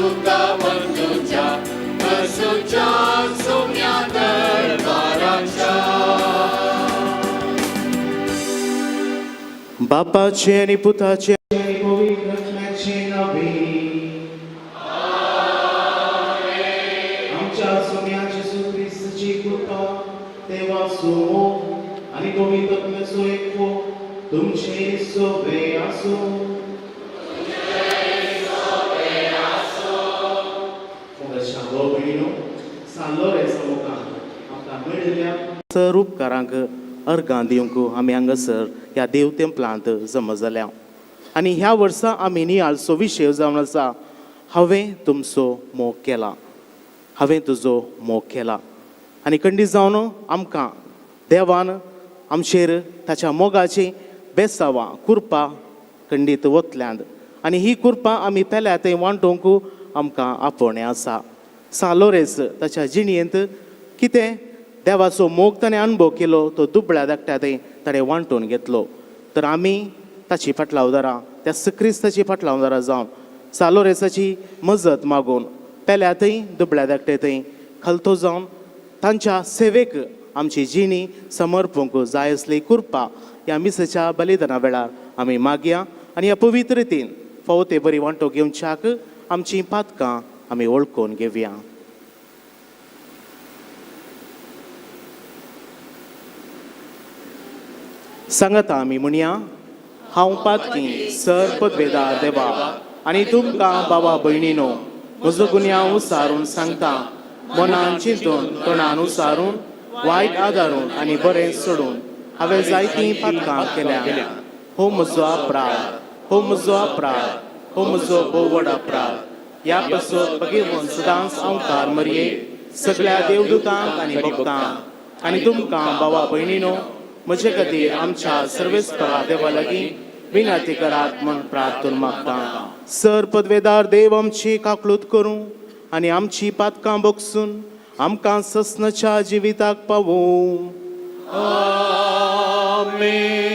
तुका वंदुच्या बसूच्या सोम्या दरबाराच्या. बापाचे आनी पुताचे आनी पवित्र आत्म्याचे नावे. आमच्या सोम्या जेजू क्रिस्ताची कृपा, देवाचो मोग आनी पवित्र आत्म्याचो एकवो तुमचे सोबे आसूं. मोगाच्या भाव भयणीनो, सान लोरेंस मुखार आमकां मेळिल्ल्या सर उपकारांक अर्गां दिवंक आमी हांगासर ह्या देव तेंपलांत जमा जाल्या आनी ह्या वर्सा आमी नियाळचो विशय जावन आसा, हांवें तुमचो मोग केला, हांवें तुजो मोग केला. आनी खंडीत जावन आमकां देवान आमचेर ताच्या मोगाची बेसावां कुरपा खंडीत वतल्यांत आनी ही कुरपा आमी पेल्या थंय वांटोवंक आमकां आपोवणें आसा. सान लोरेंस ताच्या जिणेंत कितें देवाचो मोग ताणें अणभव केलो तो दुबळ्या धाकट्या थंय ताणें वांटून घेतलो. तर आमी ताची फाटलावदारां त्या क्रिस्ताची फाटलावदारां जावन सान लोरेंसाची मजत मागून पेल्या थंय दुबळ्या धाकटे थंय खलतो जावन तांच्या सेवेक आमची जिणी समर्पूंक जाय असली कुरपा ह्या मिसाच्या बलिदाना वेळार आमी मागया आनी ह्या पवित्र रितीन फावो ते बरी वांटो घेवच्याक आमची पातकां आमी वळखून घेवया. सांगता आमी म्हणया, हांव पातकी सर पदवेदार देवा आनी तुमकां बाबा भयणीनो म्हजो गुन्यांव उसारून सांगता, मनान चिंतून तोंडान उसारून वायट आदारून आनी बरें सोडून हांवें जायतीं पातकां केल्या. हो म्हजो अपराध, हो म्हजो अपराध, हो म्हजो भोव व्हड अपराध. ह्या पासत भगेवन सदांच अंवकार मरये, सगळ्या देवदूतांक आनी भक्तांक आनी तुमकां बाबा भयणीनो म्हजे खातीर आमच्या सर्वेस्परा देवा लागीं विनंती करात म्हूण प्रार्थना मागता. सर पदवेदार देव आमची काकळूत करूं आनी आमची पातकां बगसून आमकां सस्नाच्या जिविताक पावूं. आमेन.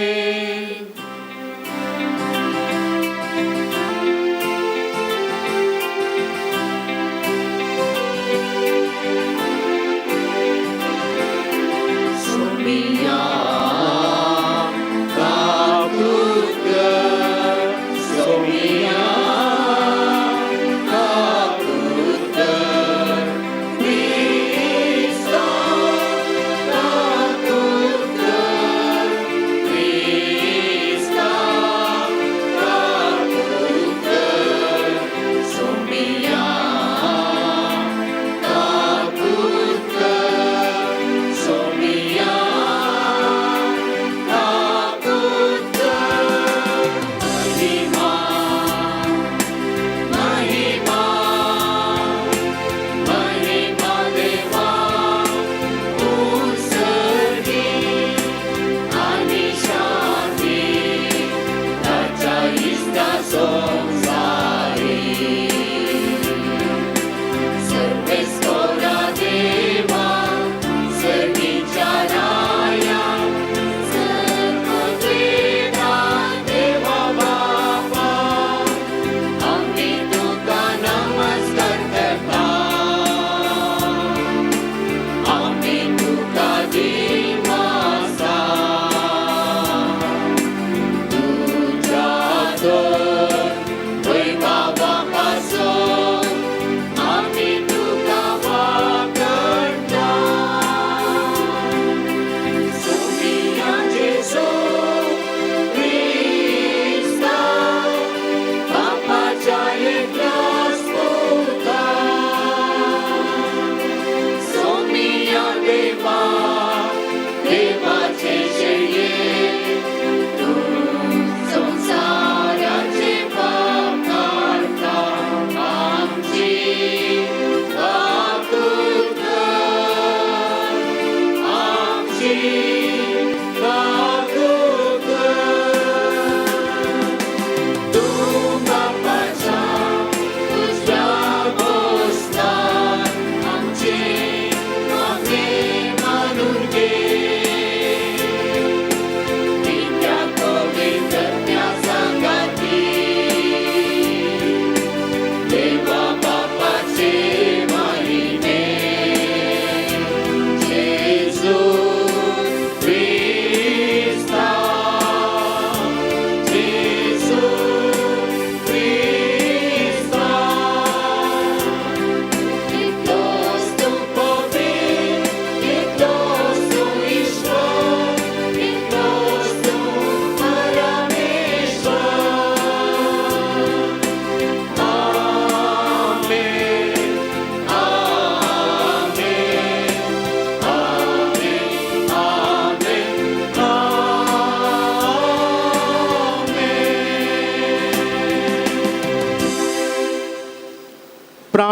सोमिया काकूत कर, सोमिया काकूत कर, क्रिस्ता काकूत कर, क्रिस्ता काकूत कर, सोमिया काकूत कर, सोमिया काकूत कर.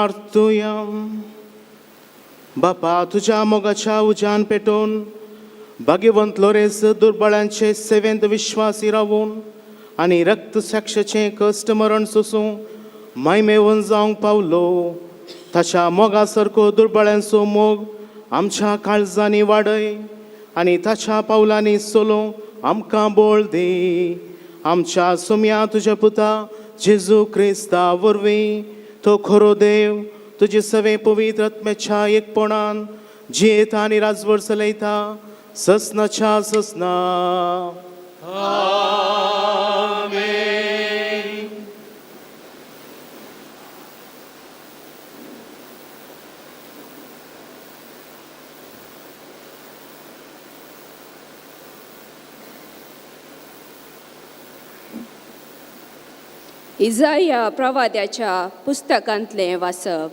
प्रार्थुया. बापा, तुज्या मोगाच्या उज्यान पेटोवन भाग्यवंत लोरेस दुर्बळांचे सेवेंत विश्वासी रावून आनी रक्तसाक्षाचें कश्ट मरण सोसूं मायमेवन जावंक पावलो, ताच्या मोगा सारको दुर्बळ्यांचो मोग आमच्या काळजांनी वाडय आनी ताच्या पावलांनी चलोवंक आमकां बळ दी. आमच्या सुम्या तुज्या पुता जेजू क्रिस्ता वरवीं, तो खरो देव तुजे सवे पवित्र आत्म्याच्या एकपणान जियेता आनी राजवट चलयता ससनाच्या ससना. इजाया प्रवाद्याच्या पुस्तकांतलें वाचप.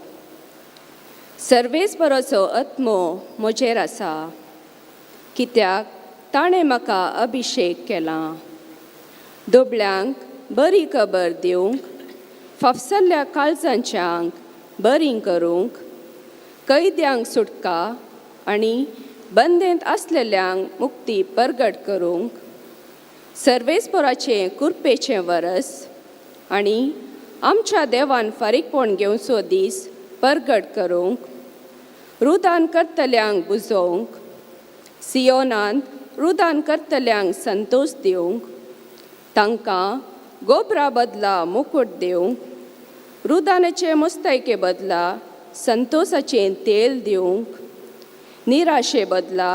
सर्वेस्पराचो आत्मो म्हजेर आसा, कित्याक ताणें म्हाका अभिशेक केला दुबळ्यांक बरी खबर दिवंक, फाफसल्ल्या काळजांच्यांक बरी करूंक, कैद्यांक सुटका आनी बंदेंत आसलेल्यांक मुक्ती परगट करूंक, सर्वेस्पराचें कुरपेचें वरस आनी आमच्या देवान फारीकपण घेवचो दीस परगट करूंक, रुदान करतल्यांक बुजोवंक, सियोनांत रुदान करतल्यांक संतोश दिवंक, तांकां गोबरा बदला मुकूट दिवंक, रुदानाचे मुस्तायके बदला संतोसाचें तेल दिवंक, निराशे बदला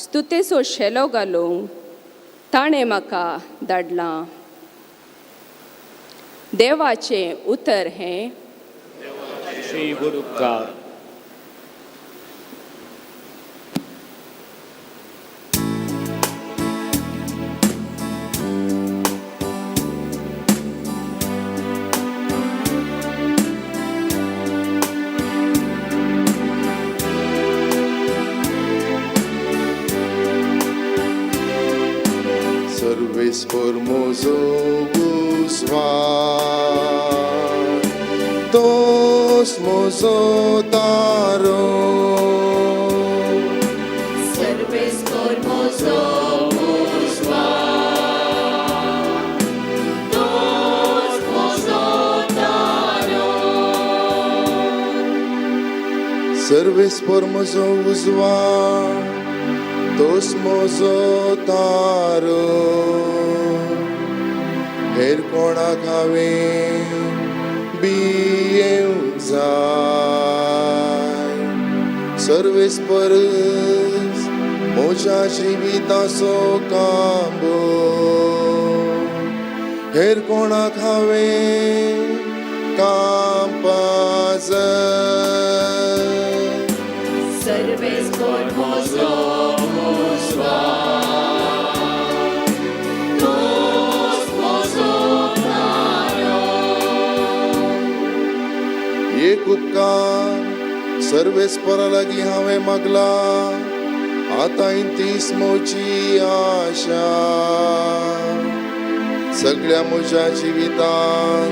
स्तुतेचो शेलो घालूंक ताणें म्हाका धाडलां. देवाचें उतर हें. Shri गुरुकार. Serves formoso guzmán, dos mozo taro. Serves formoso Guzmán, dos mozo taro. Serves formoso Guzmán, dos mozo taro. हेर कोणाक हांवें भियेवंक जाय, सर्वेस्परस म्हज्या जिविताचो कांबो. हेर कोणाक हांवें कांपा जाय. Serves formoso Guzmán, dos mozo taro. एक उपकार सर्वेस्परा लागीं हांवें मागला, आतां तीच म्हजी आशा. सगळ्या म्हज्या जिवितान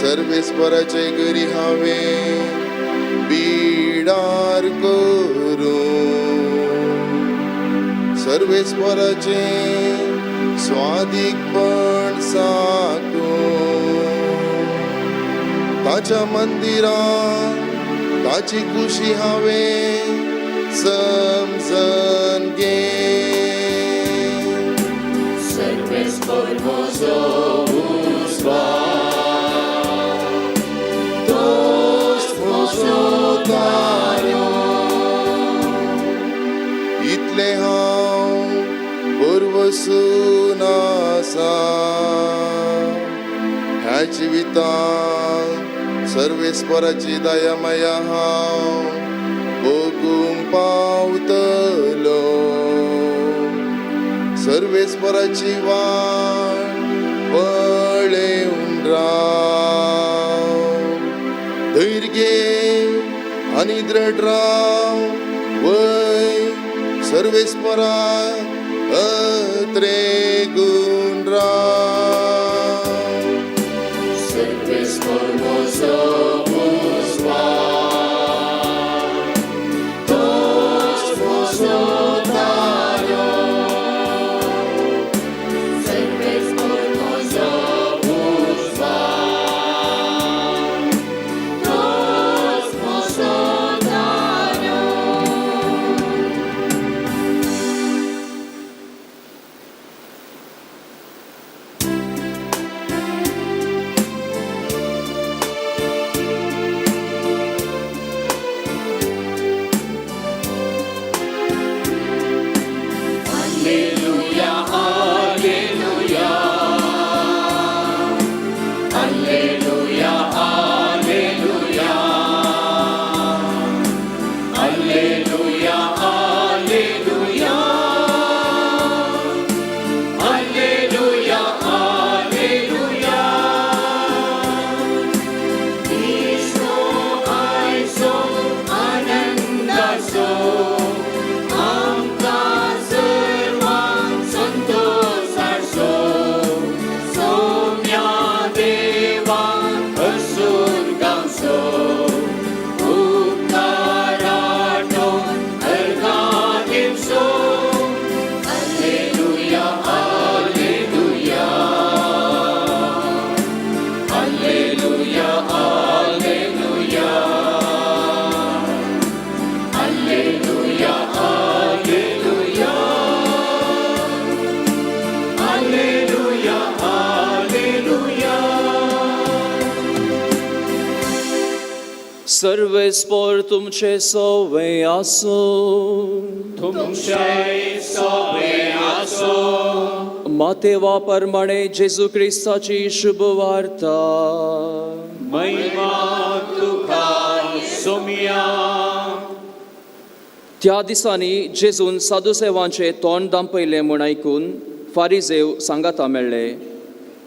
सर्वेस्पराचे घरी हांवें बिडार करूं, सर्वेस्पराचें स्वादीकपण साकूं, ताच्या मंदिरान ताची खुशी हांवें समजन घे. Serves formoso Guzmán, dos mozo taro. इतलें हांव भरवसून आसा, ह्या जिवितांत सर्वेस्पराची दया माया हांव भोगूंक पावतलो. सर्वेस्पराची वाट पळेवन राव, धैर्य घे आनी दृढ राव, वय सर्वेस्परा अत्रेगून राव. Serves formoso Guzmán, सर्वेस्पोर तुमचे सोवे आसूं. तुमचे सोबे आसो. मातेवा परमाणे जेजू क्रिस्ताची शुभ वार्ता. महिमा तुका सोमिया. त्या दिसांनी जेजून साधुसेवांचे तोंड दांपयलें म्हूण आयकून फारिजेव सांगाता मेळ्ळे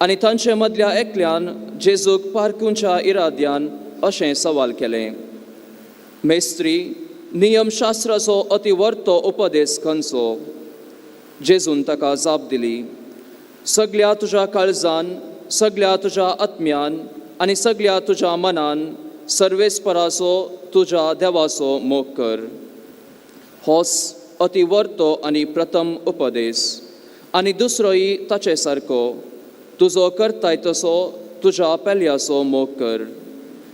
आनी तांचे मदल्या एकल्यान जेजूक पारकुंच्या इराद्यान अशें सवाल केलें, मेस्त्री, नियमशास्त्राचो अतिवर्तो उपदेस खंयचो? जेजून ताका जाप दिली, सगल्या तुज्या काळजान, सगल्या तुज्या आत्म्यान आनी सगल्या तुज्या मनान सर्वेस्पराचो तुज्या देवाचो मोग कर. होच अतिवर्तो आनी प्रथम उपदेस. आनी दुसरोय ताचे सारको, तुजो करताय तसो तुज्या पेल्याचो मोग कर.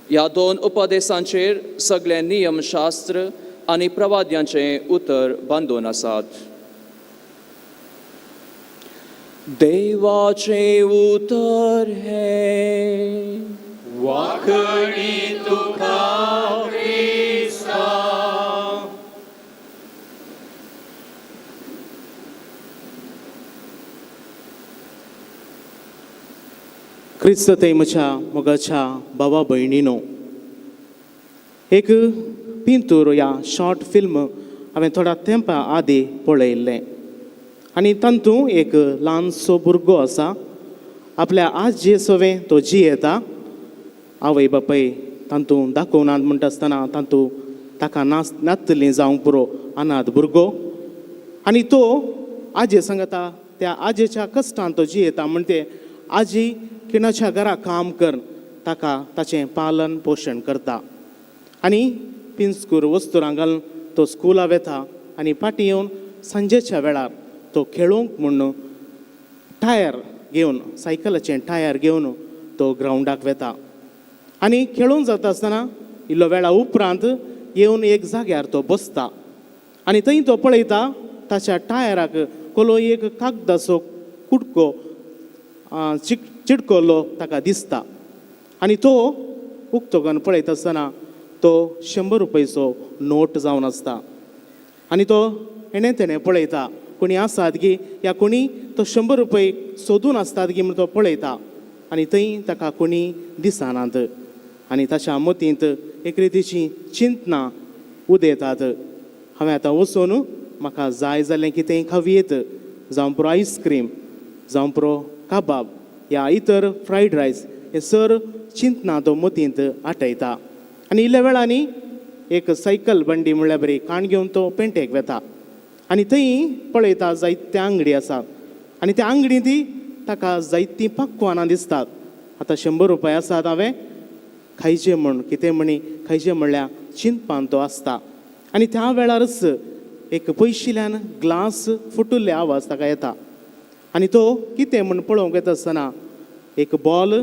ह्या दोन उपदेसांचेर सगळे नियमशास्त्र आनी प्रवाद्यांचें उतर बांदून आसात. देवाचें उतर हें. वाखणी तुका क्रिस्ता. क्रिस्त म्हज्या मोगाच्या भावा भयणीनो, एक पिंतूर या शॉर्ट फिल्म हांवें थोड्या तेंपा आदीं पळयल्लें आनी तातूंत एक ल्हानसो भुरगो आसा, आपल्या आजये सवें तो जियेता. आवय बापाय तातूंत दाखोवनात म्हणटा आसतना तातूंत ताका नास नातली जावंक पुरो, अनाथ भुरगो. आनी तो आजये सांगता, त्या आजयेच्या कश्टान तो जियेता. म्हणजे आजी किणाच्या घरा काम कर ताका ताचें पालन पोशण करता आनी पिंजकूर वस्तुरां घालून तो स्कुला वेता आनी फाटीं येवन सांजेच्या वेळार तो खेळोंक म्हूण टायर घेवन, सायकलाचें टायर घेवन तो ग्रावंडाक वेता. आनी खेळून जाता आसतना इल्लो वेळा उपरांत येवन एक जाग्यार तो बसता आनी थंय तो पळयता ताच्या टायराक कोलो एक कागदाचो कुडको चिटकल्लो ताका दिसता. आनी तो उक्तो करून पळयता आसतना तो 100 रुपयाचो नोट जावन आसता. आनी तो हेणें तेणें पळयता कोणी आसात की या कोणी तो 100 रुपये सोदून आसतात की म्हण तो पळयता आनी थंय ताका कोणी दिसनात. आनी ताच्या मतींत एक रितीची चिंतना उदेतात, हांवें आतां वचून म्हाका जाय जालें कितें खावयेत, जावं पुरो आयस्क्रीम, जावं पुरो काबाब या इतर फ्रायड रायस, हे सर चिंतना तो मतींत आठयता. आनी इल्ल्या वेळांनी एक सायकल बंडी म्हणल्यार बरी काण घेवन तो पेंटेक वेता आनी थंय पळयता जायत्या आंगडी आसात आनी त्या आंगडी ती ताका जायतीं पक्वानां दिसतात. आतां 100 रुपया आसात, हांवें खायचें म्हूण कितें म्हणी खायचें म्हणल्यार चिंतपान तो आसता. आनी त्या वेळारच एक पयशिल्ल्यान ग्लास फुटुल्ले आवाज ताका येता आनी तो कितें म्हूण पळोवंक येता आसतना एक बॉल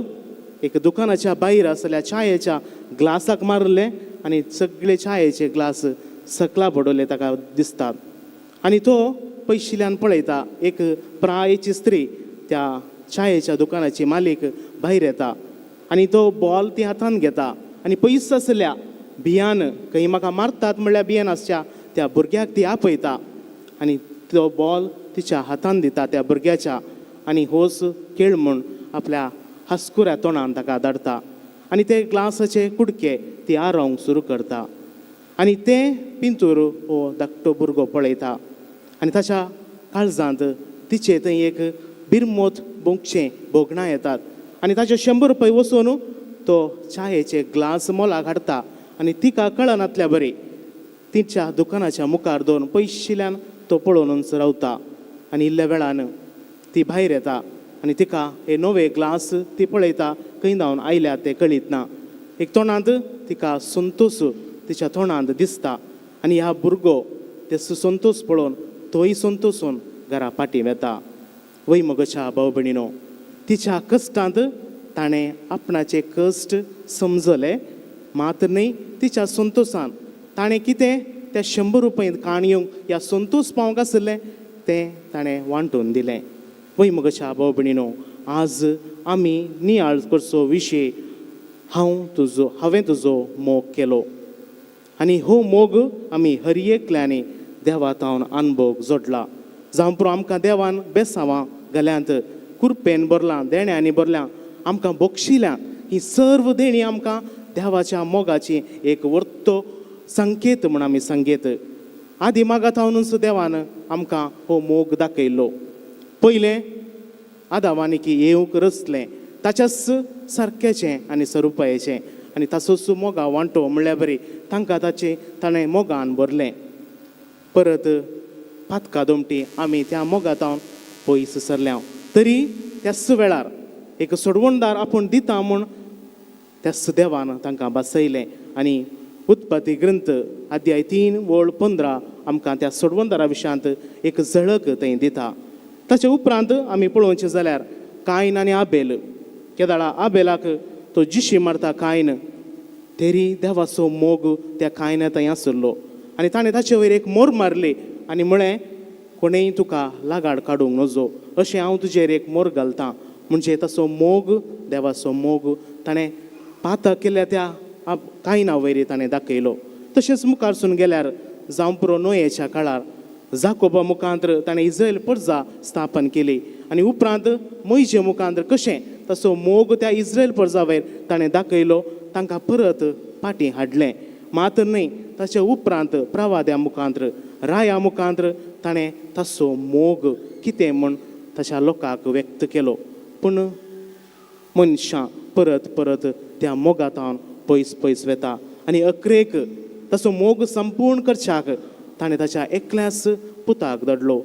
एक दुकानाच्या भायर आसल्या च्यायेच्या ग्लासाक मारलें आनी सगळे च्यायेचे ग्लास सकला पडवले ताका दिसतात. आनी तो पयशिल्ल्यान पळयता एक प्रायेची स्त्री त्या च्यायेच्या दुकानाची मालीक भायर येता आनी तो बॉल ती हातान घेता आनी पयस आसल्या भियान खंय म्हाका मारतात म्हणल्यार भियान आसच्या त्या भुरग्याक ती आपयता आनी तो बॉल तिच्या हातान दिता त्या भुरग्याच्या आनी होच खेळ म्हूण आपल्या हासकुऱ्या तोंडान ताका धाडटा आनी ते ग्लासाचे कुडके ती आरोवंक सुरू करता आनी तें पिंतूर हो धाकटो भुरगो पळयता आनी ताच्या काळजांत तिचे थंय एक बिरमोत भोगचें भोगणां येतात आनी ताचे 100 रुपये वचून तो च्यायेचे ग्लास मोलाक हाडटा आनी तिका कळनातल्या बरी तिच्या दुकानाच्या मुखार दोन पयशिल्ल्यान तो पळोवनच रावता. आनी इल्ल्या वेळान ती भायर येता आनी तिका हे नवे ग्लास ती पळयता खंय धांवन आयल्या ते कळीत ना. एक तोंडांत तिका संतोश तिच्या तोंडांत दिसता आनी ह्या भुरगो ते संतोश पळोवन तोय संतोसून घरा फाटीं वेता. वय मगोच्या भाव भयणीनो, तिच्या कश्टांत ताणें आपणाचे कश्ट समजले मात न्हय, तिच्या संतोशान ताणें कितें त्या 100 रुपयांत काण येवंक ह्या संतोश पावंक आसलें तें ताणें वांटून दिलें. वय मगोच्या भाव भयणीनो, आज आमी नियाळ करचो विशय हांव तुजो हांवें तुजो मोग केलो. आनी हो मोग आमी हर एकल्यांनी देवा तावन अनभोग जोडला. जावं पुरो आमकां देवान बेसांवां गल्यांत कुरपेन भरलां, देण्यांनी भरलां, आमकां बक्षिल्यां. ही सर्व देणी आमकां देवाच्या मोगाची एक वर्तो संकेत म्हूण आमी सांगेत. आदी मागा तावनूच देवान आमकां हो मोग दाखयलो. पयलें आदावान की येवंक रचलें ताच्याच सारकेचें आनी स्वरुपायेचें आनी ताचोच मोगा वांटो म्हणल्यार बरी तांकां ताचें ताणें मोगान भरलें. परत पातका दोमटी आमी त्या मोगातावन पयस सरल्या तरी त्याच वेळार एक सोडवणदार आपूण दिता म्हूण त्याच देवान तांकां बसयलें. आनी उत्पत्ती ग्रंथ अध्याय 3:15 आमकां त्या सोडवणदारा विशयांत एक झळक थंय दिता. ताचे उपरांत आमी पळोवचें जाल्यार कायन आनी आबेल, केदाळा आबेलाक तो जिशी मारता कायन, तरी देवाचो मोग त्या कायना थंय आसलो आनी ताणें ताचे वयर एक मोर मारली आनी म्हळें कोणेय तुका लागाड काडूंक नजो अशें हांव तुजेर एक मोर घालतां. म्हणजे ताचो मोग, देवाचो मोग ताणें पातक केल्या त्या कायना वयर ताणें दाखयलो. तशेंच मुखारसून गेल्यार जावं पुरो नोयेच्या काळार जाकोबा मुखांत्र ताणें इस्रायल प्रजा स्थापन केली आनी उपरांत मोयजे मुखांत्र कशें ताचो मोग त्या इस्रायल प्रजा वयर ताणें दाखयलो, तांकां परत फाटीं हाडलें. मात्र न्हय, ताचे उपरांत प्रवाद्या मुखांत्र, राया मुखांत्र ताणें ताचो मोग कितें म्हूण ताच्या लोकांक व्यक्त केलो. पूण मनशां परत परत त्या मोगातावन पयस पयस वेता आनी अकरेक ताचो मोग संपूर्ण करच्याक ताणें ताच्या एकल्याच पुताक धाडलो.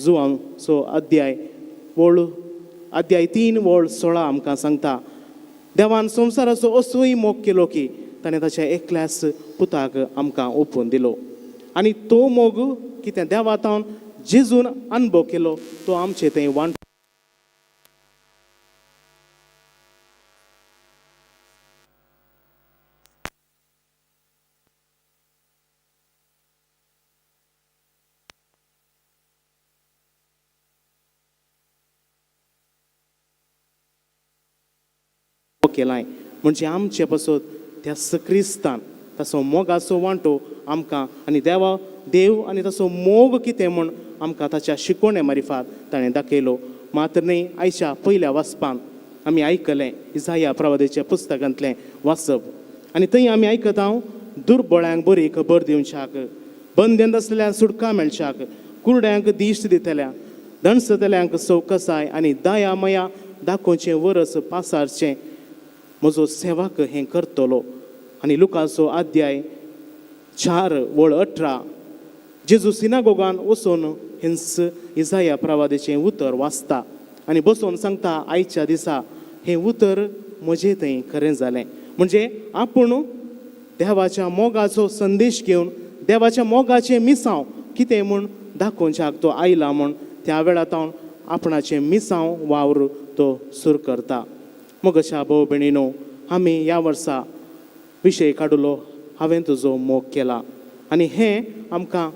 जुवांचो अध्याय अध्याय 3:16 आमकां सांगता, देवान संवसाराचो असोय मोग केलो की ताणें ताच्या एकल्याच पुताक आमकां ओपून दिलो. आनी तो मोग कितें देवा तावन जेजून अनुभव केलो तो आमचे थंय वांट केलाय. म्हणजे आमचे पासत त्या क्रिस्तान ताचो मोगाचो वांटो आमकां आनी देवा देव आनी ताचो मोग कितें म्हूण आमकां ताच्या शिकोवणे मारिफात ताणें दाखयलो. मात्र न्हय, आयच्या पयल्या वाचपान आमी आयकलें इजाया प्रवादेच्या पुस्तकांतलें वाचप आनी थंय आमी आयकता हांव दुर्बळ्यांक बरी खबर दिवच्याक, बंदेंत आसलेल्यांक सुटका मेळच्याक, कुरड्यांक दिश्ट दितल्या, दणसतल्यांक सवकसाय आनी दया मया दाखोवचें वरस पासारचें म्हजो सेवाक हें करतलो. आनी लुकाचो अध्याय 4:18 जेजू सिनागोगान वचून हेंच इजाया प्रवादेचें उतर वाचता आनी बसोवन सांगता आयच्या दिसा हें उतर म्हजें थंय खरें जालें. म्हणजे आपूण देवाच्या मोगाचो संदेश घेवन देवाच्या मोगाचें मिसांव कितें म्हूण दाखोवच्याक तो आयला म्हूण त्या वेळार तावन आपणाचें मिसांव वावर तो सुरू करता. मग अशा भाव भयणीनो, आमी ह्या वर्सा विशय काडलो हांवें तुजो मोग केला आनी हें आमकां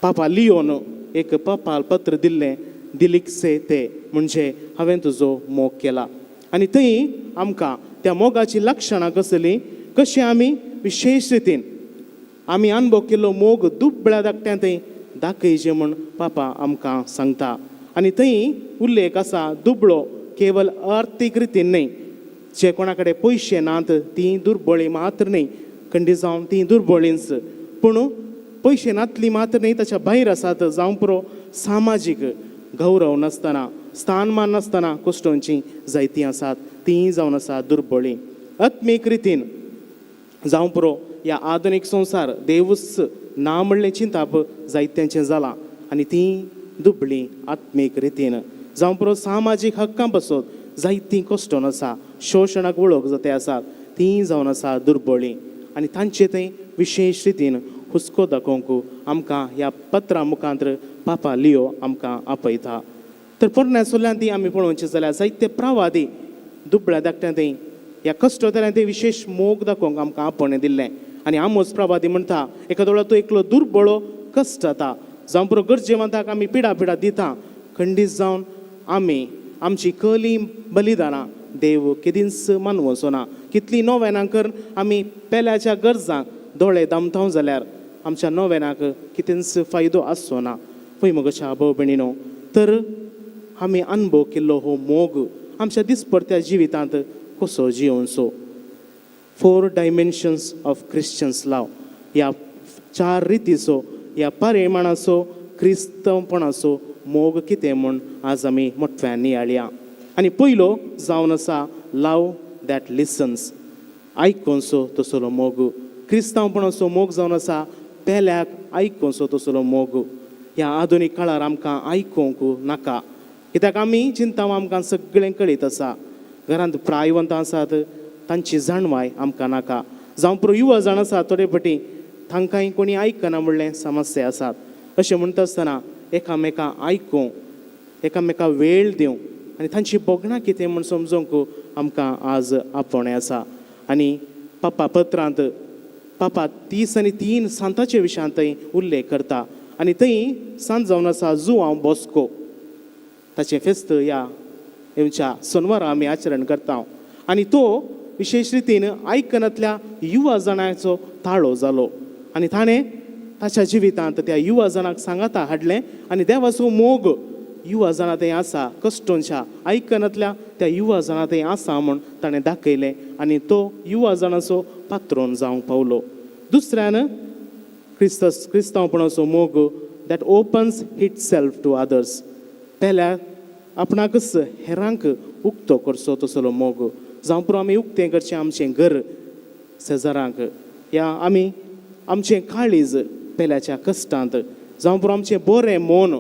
पापा लियोन एक पपाल पत्र दिल्लें दिलिकसे ते म्हणजे हांवें तुजो मोग केला. आनी थंय आमकां त्या मोगाची लक्षणां कसलीं, कशें आमी विशेश रितीन आमी अनुभव केल्लो मोग दुबळ्या धाकट्यां थंय दाखयचें म्हूण पापा आमकां सांगता. आनी थंय उल्लेख आसा दुबळो केवल आर्थीक रितीन न्हय, जे कोणा कडेन पयशे नात ती दुर्बळी मात्र न्हय, खंडी जावन ती दुर्बळींच, पूण पयशे नातली मात्र न्हय, ताच्या भायर आसात जावं पुरो सामाजीक गौरव नासतना, स्थानमान नासतना कश्टोंची जायतीं आसात तीं जावन आसात दुर्बळी. आत्मीक रितीन जावं पुरो ह्या आधुनीक संवसार देवूच ना म्हणलें चिंताप जायत्यांचें जालां आनी तीं दुबळीं आत्मीक रितीन. जावं पुरो सामाजीक हक्कां पासत जायतीं कश्टोन आसा, शोशणाक वळख जाते आसात तीं जावन आसा दुर्बळीं आनी तांचे थंय विशेश रितीन हुस्को दाखोवंक आमकां ह्या पत्रा मुखांत्र पापा लियो आमकां आपयता. तर पोरण्या सोल्ल्यान ती आमी पळोवचें जाल्यार जायते प्रवादी दुबळ्या धाकट्यां थंय ह्या कश्टोतल्यान ते विशेश मोग दाखोवंक आमकां आपोवणें दिल्लें. आनी आमोस प्रवादी म्हणटा एका दोळो तो एकलो दुर्बळो कश्ट जाता, जावं पुरो गरजेवंताक आमी पिडा पिडा दिता, खंडीत जावन आमी आमची कली बलिदानां देव केदींच मानवचो ना. कितलीं नोवेनां करून आमी पेल्याच्या गरजांक दोळे दामताव जाल्यार आमच्या नोवेनाक कितेंच फायदो आसचो ना. पळय मगोच्या भाव भयणीनो, तर आमी अनुभव केल्लो हो मोग आमच्या दिसपडत्या जिवितांत कसो जियोवचो? 4 dimensions of Christians love, ह्या 4 रितीचो, ह्या परिमाणाचो क्रिस्तांवपणाचो मोग कितें म्हूण आज आमी मोठ्यान नियाळया. आनी पयलो जावन आसा लव that listens, आयकोनसो तसलो मोग. क्रिस्तांवपणाचो मोग जावन आसा पेल्याक आयकोनसो तसलो मोग. ह्या आधुनीक काळार आमकां आयकोंक नाका, कित्याक आमी चिंता आमकां सगळें कळीत आसा. घरांत प्रायवंत आसात तांची जाणवाय आमकां नाका. जावं पुरो युवा जाण आसात थोडे पटी तांकांय कोणी आयकना म्हणलें समस्या आसात. अशें म्हणटा आसतना एकामेकां आयकूंक, एकामेकां वेळ दिवंक आनी तांची भोगणां कितें म्हूण समजूंक आमकां आज आपोवणें आसा. आनी पापा पत्रांत पापा 33 सांताचे विशयांत थंय उल्लेख करता आनी थंय सांत जावन आसा जुआंव बॉस्को, ताचें फेस्त ह्या येवच्या सोनवारा आमी आचरण करता. आनी तो विशेश रितीन आयकनांतल्या युवा जाणाचो ताळो जालो आनी ताणें ताच्या जिवितांत त्या युवा जाणाक सांगाता हाडलें आनी देवाचो मोग युवा जाणां थंय आसा, कश्टोंच्या आयकनांतल्या त्या युवा जाणां थंय आसा म्हूण ताणें दाखयलें आनी तो युवा जाणाचो पात्रोन जावंक पावलो. दुसऱ्यान क्रिस्तांवपणाचो मोग that opens itself to others, पेल्यार आपणाकच हेरांक उक्तो करचो तसलो मोग. जावं पुरो आमी उक्तें करचें आमचें घर शेजारांक, या आमी आमचें काळीज पेल्याच्या कश्टांत, जावं पुरो आमचें बरें मन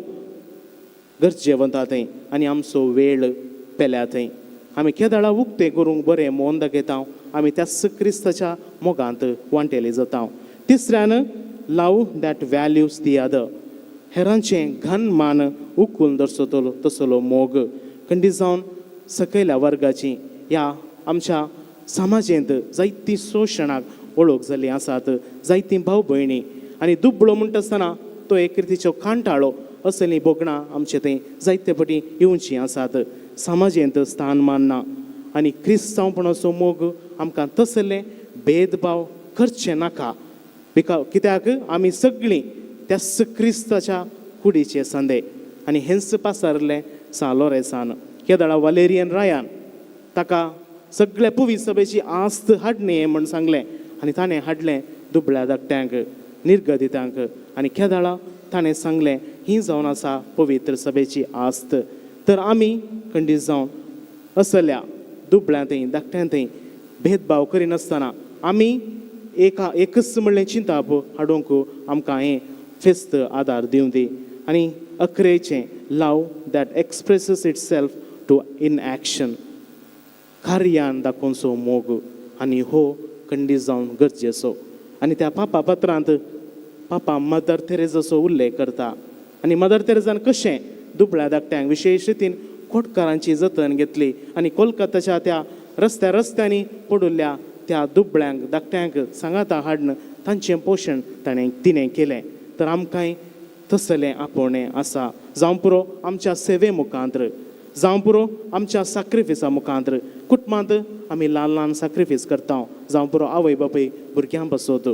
गरजेवंता थंय आनी आमचो वेळ पेल्या थंय आमी केदळा उक्तें करूंक बरें मन दाखयता, आमी त्याच क्रिस्ताच्या मोगांत वांटेली जाता. तिसऱ्यान love that values the other, हेरांचें घन मान उखून दर्शतलो तसलो मोग. खंडीत जावन सकयल्या वर्गाची ह्या आमच्या समाजेंत जायतीं शोशणाक वळख जाल्लीं आसात, जायतीं भाव भयणी आनी दुबळो म्हणटा आसतना तो एक रितीचो कांटाळो असलीं भोगणां आमचे थंय जायते पटी येवचीं आसात. समाजेंत स्थान मानना आनी क्रिस्तांवपणाचो मोग आमकां तसले भेदभाव करचे नाका, बिका कित्याक आमी सगळीं त्याच क्रिस्ताच्या कुडीचे संदे. आनी हेंच पासारलें सां लोरेसान केदळा वालेरियन रायान ताका सगळे पुवी सभेची आस्त हाडणी म्हूण सांगलें आनी ताणें हाडलें दुबळ्या धाकट्यांक, निर्गदितांक. आनी केदळा ताणें सांगलें ही जावन आसा पवित्र सभेची आस्त. तर आमी खंडीत जावन असल्या दुबळ्यां थंय धाकट्यां थंय भेदभाव करिनासतना आमी एका एकच म्हणलें चिंताप हाडूंक आमकां हें फेस्त आदार दिवं दी. आनी अकरेचें love that expresses itself to in action, कार्यान दाखोवचो मोग आनी हो खंडीत जावन गरजेचो. आनी त्या पापा पत्रांत पापा मदर तेरेजाचो उल्लेख करता आनी मदर तेरेजान कशें दुबळ्या धाकट्यांक विशेश रितीन कोटकारांची जतन घेतली आनी कोलकाताच्या त्या रस्त्या रस्त्यांनी पडिल्ल्या त्या दुबळ्यांक धाकट्यांक सांगाता हाडून तांचें पोशण ताणें तिणें केलें. तर आमकांय तसलें आपोवणें आसा, जावं पुरो आमच्या सेवे मुखांत्र, जावं पुरो आमच्या साक्रिफिसा मुखांत्र. कुटुंबांत आमी ल्हान ल्हान साक्रिफीस करता, जावं पुरो आवय बापूय भुरग्यां बसोत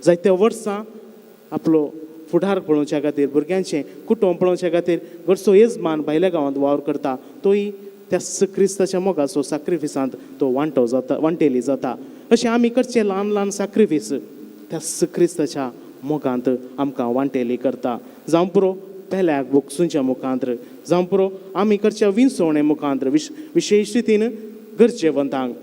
जायत्या वर्सां आपलो फुडार पळोवच्या खातीर, भुरग्यांचें कुटुंब पळोवच्या खातीर घरचो येजमान भायल्या गांवांत वावर करता, तोय त्याच क्रिस्ताच्या मोगाचो साक्रिफिसांत तो वांटो जाता, वांटेली जाता. अशें आमी करचें ल्हान ल्हान साक्रिफीस त्याच क्रिस्ताच्या मोगांत आमकां वांटेली करता. जावं पुरो पेल्याक बोगसूंच्या मुखांत्र, जावं पुरो आमी करच्या विंचवणे मुखांत्र, विशेश रितीन गरजेवंतांक,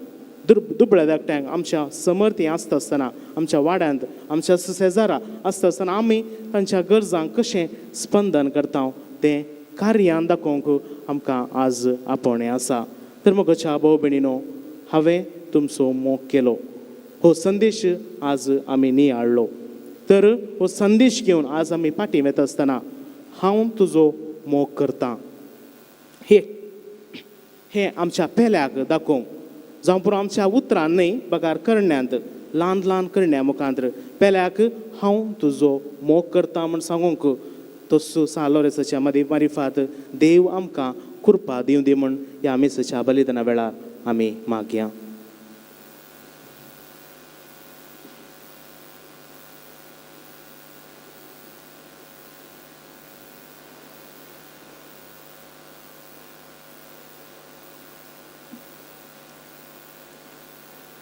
दुबळ्या धाकट्यांक आमच्या समर्थी आसता आसतना, आमच्या वाड्यांत, आमच्या शेजारा आसता आसतना आमी तांच्या गरजांक कशें स्पंदन करता तें कार्यान दाखोवंक आमकां आज आपोवणें आसा. तर म्हज्या भाव भयणीनो, हांवें तुमचो मोग केलो, हो संदेश आज आमी नियाळ्ळो. तर हो संदेश घेवन आज आमी फाटीं वता आसतना हांव तुजो मोग करता हे आमच्या पेल्याक दाखोवंक, जावं पुरो आमच्या उतरान न्हय बगार करण्यांत, ल्हान ल्हान करण्या मुखांत्र पेल्याक हांव तुजो मोग करता म्हूण सांगूंक तसो सां लोरेसाच्या मदीं मारिफात देव आमकां कृपा दिवं दी म्हूण ह्या मिसाच्या बलिदाना वेळार आमी मागया.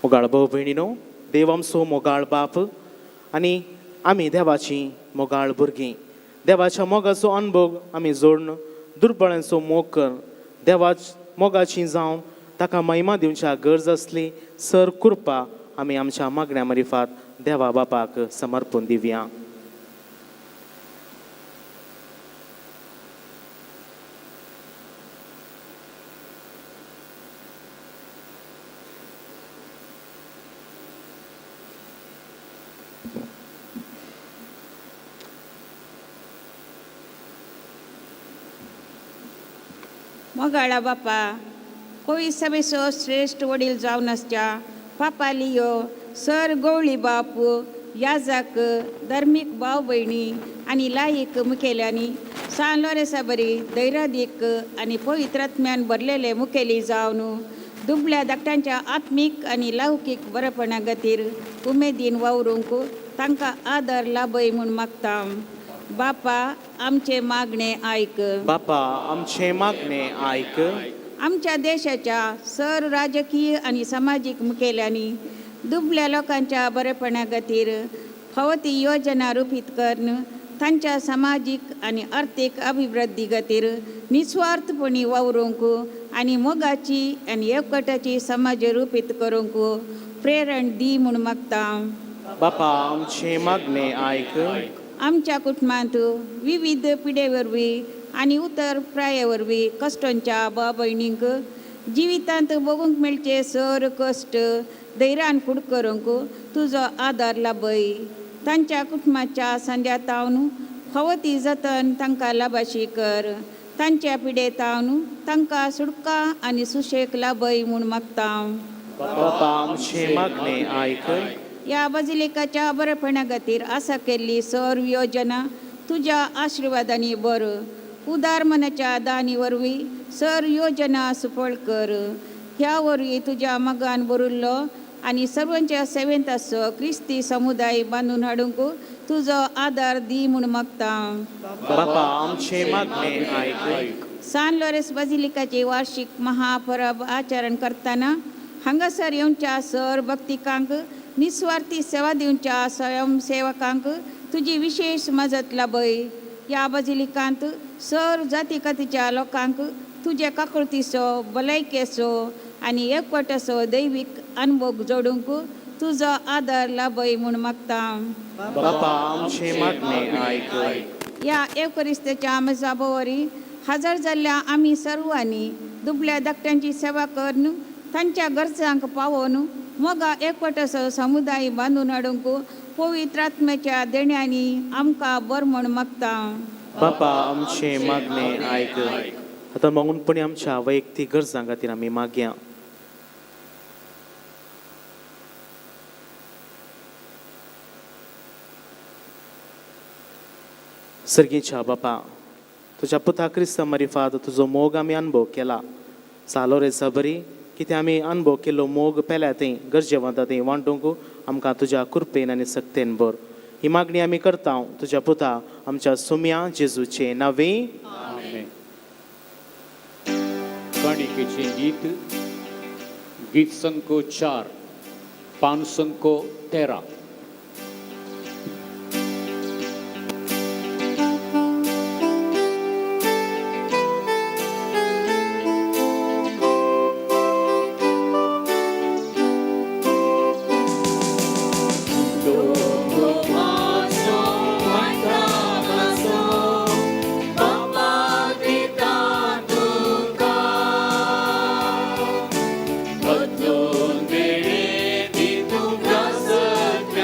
मोगाळ भाव भयणीनो, देव आमचो मोगाळ बाप आनी आमी देवाची मोगाळ भुरगीं. देवाच्या मोगाचो अनभोग आमी जोडून दुर्बळांचो मोग कर देवाच मोगाची जावन ताका महिमा दिवच्या गरज आसली सर कृपा आमी आमच्या मागण्या मारिफात देवा बापाक समर्पून दिवया. मोगाळा बापा, कोवी सभेचो श्रेश्ठ वडील जावन आसच्या पापा लियो, सर गवळी बाप, याजाक, धर्मीक भाव भयणी आनी लायक मुखेल्यांनी सान लोरेसा बरी धैर्यादीक आनी पवित्रात्म्यान भरलेले मुखेली जावन दुबल्या धाकट्यांच्या आत्मीक आनी लौकीक बरेपणा खातीर उमेदीन वावरूंक तांकां आदार लाभय म्हूण मागता. बापा आमचे मागणे आयक. बापा आमचे मागणे आयक. आमच्या देशाच्या सर राजकीय आनी समाजीक मुखेल्यांनी दुबल्या लोकांच्या बरेपणा खातीर फावो ती योजना रुपीत करून तांच्या समाजीक आनी अर्थीक अभिवृद्धी खातीर निस्वार्थपणी वावरूंक आनी मोगाची आनी एकवटाची समाज रुपीत करूंक प्रेरण दी म्हूण मागता. बापा आमचे मागणे आयक. आमच्या कुटुंबांत विविध पिडे वरवीं आनी उतर प्राये वरवीं कश्टांच्या भाव भयणींक जिवितांत भोगूंक मेळचे सर कश्ट धैर्यान फुड करूंक तुजो आदार लाभय. तांच्या कुटुंबाच्या संद्या तावन फावो ती जतन तांकां लाभाशी कर. तांच्या पिडे तावन तांकां सुटका आनी सुशेग लाभय म्हूण मागता. बापा आमचे मागणे आयक. ह्या बजिलिकाच्या बरेपणा खातीर आसा केल्ली सर योजना तुज्या आशिर्वादांनी बर उदार मनाच्या दानी वरवीं सर योजना सुफळ कर. ह्या वरवीं तुज्या मगान बरुल्लो आनी सर्वांच्या सेवेंत आसचो क्रिस्ती समुदाय बांदून हाडूंक तुजो आदार दी म्हूण मागता. बापा आमचे मागणे आयक. सान लोरेस बजिलिकाची वार्षिक महापरब आचरण करतना हांगासर येवच्या सर भक्तिकांक निस्वार्थी सेवा दिवच्या स्वयंसेवकांक तुजी विशेश मजत लाभय. ह्या बजिलिकांत सर जाती कातीच्या लोकांक तुजे काकुळतीचो भलायकेचो आनी एकवटाचो दैवीक अनुभव जोडूंक तुजो आदार लाभय म्हूण मागता. बापा आमचे मागणे आयक. ह्या एवकरिस्ताच्या मेजाबोवरी हजर जाल्ल्या आमी सर्वांनी दुबल्या धाकट्यांची सेवा करून तांच्या गरजांक पावोवन मोगा एकवटाचो समुदाय बांदून हाडूंक पवित्र आत्म्याच्या देण्यांनी आमकां बर म्हूण मागता. बापा आमचे मागणे आयक. आतां मागूनपणी आमच्या वैयक्तीक गरजां खातीर आमी मागया. सर्गीच्या बापा, तुज्या पुता क्रिस्ता मारिफात तुजो मोग आमी अनुभव केला. सालो रे सबरी कितें आमी अनुभव केल्लो मोग पेल्या थंय गरजेवंता थंय वांटूंक आमकां तुज्या कृपेन आनी सक्तेन भर. ही मागणी आमी करता तुज्या पुता आमच्या सुम्या जेजूचे नांवे. काणिकेचें गीत, गीत संको 4, पान संको 13. बदलून वेळे दी तुका सगळ्या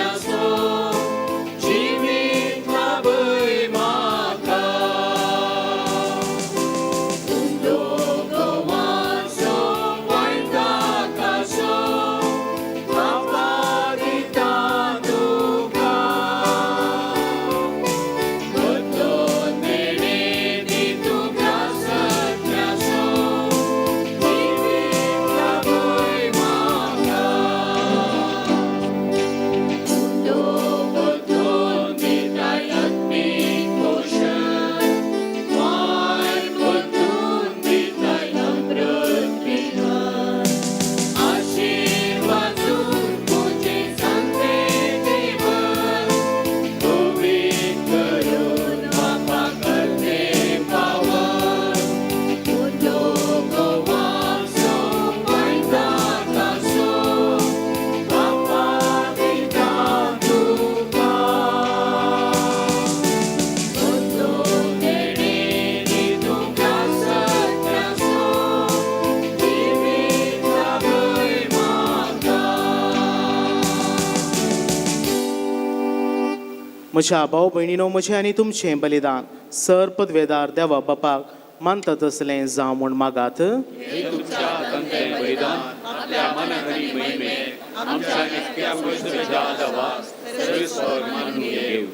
म्हज्या भाव भयणीनो, म्हजें आनी तुमचें बलिदान सर पदवेदार देवा बापाक मानता तसलें जावं म्हूण मागात. तुमच्या हातांतलें बलिदान आपल्या मनाघरी महिमे आमच्या नित्या परिसराच्या देवा सर्वेस्पर मानून घेव.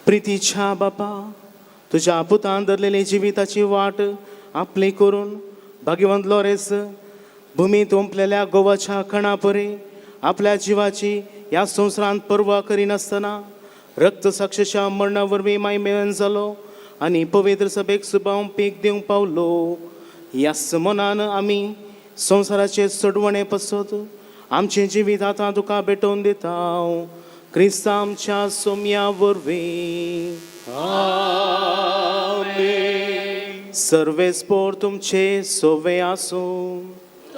प्रितीच्या बापा, तुज्या पुतान धरलेली जिविताची वाट आपली करून भाग्यवंत लोरेस भुमींत ओंपलेल्या गोवाच्या कणा परी आपल्या जिवाची ह्या संवसारांत पर्वा करिनासतना रक्त साक्षशा मरणा वरवीं मायमेन जालो आनी पवित्र सभेक सुबाव पीक दिवंक पावलो. ह्याच मनान आमी संवसाराचे सोडवणे पसत आमचें जिवीत आतां तुका भेटोवन दिता, क्रिस्ता आमच्या सोम्या वरवीं. आमेन. सर्वेस्पोर तुमचे सोवे आसूं.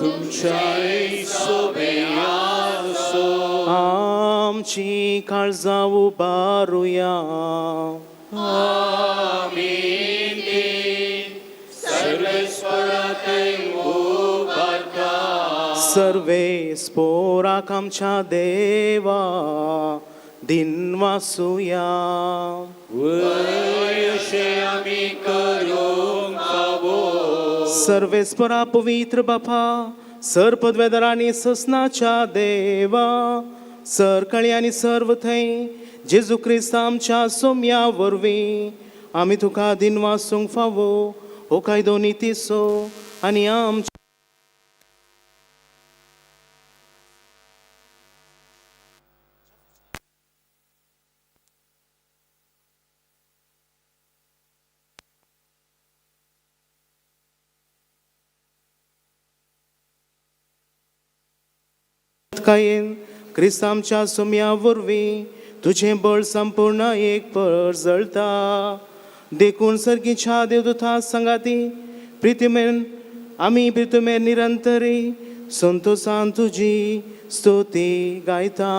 तुमच्याय सोबे आसो. आमची काळजां उबारुया. आमेन. सर्वेस्परातय उबारता. सर्वेस्पोराक आमच्या देवा दिनवासुया. वय अशें आमी करूंक फावो. सर्वेस्परा पवित्र बापा, सर पदवेदार आनी ससनाच्या देवा, सरकळी आनी सर्व थंय जेजू क्रिस्त आमच्या सोम्या वरवीं आमी तुका दिनवासूंक फावो. हो कायदो नितीचो आनी आमच्या कायेन क्रिस्त आमच्या सोम्या वरवीं तुजें बळ संपूर्ण एक परजळता. देखून सर्गीच्या देवदूता सांगाती प्रितमेन आमी प्रितमेन निरंतरी संतोसान तुजी स्तुती गायता.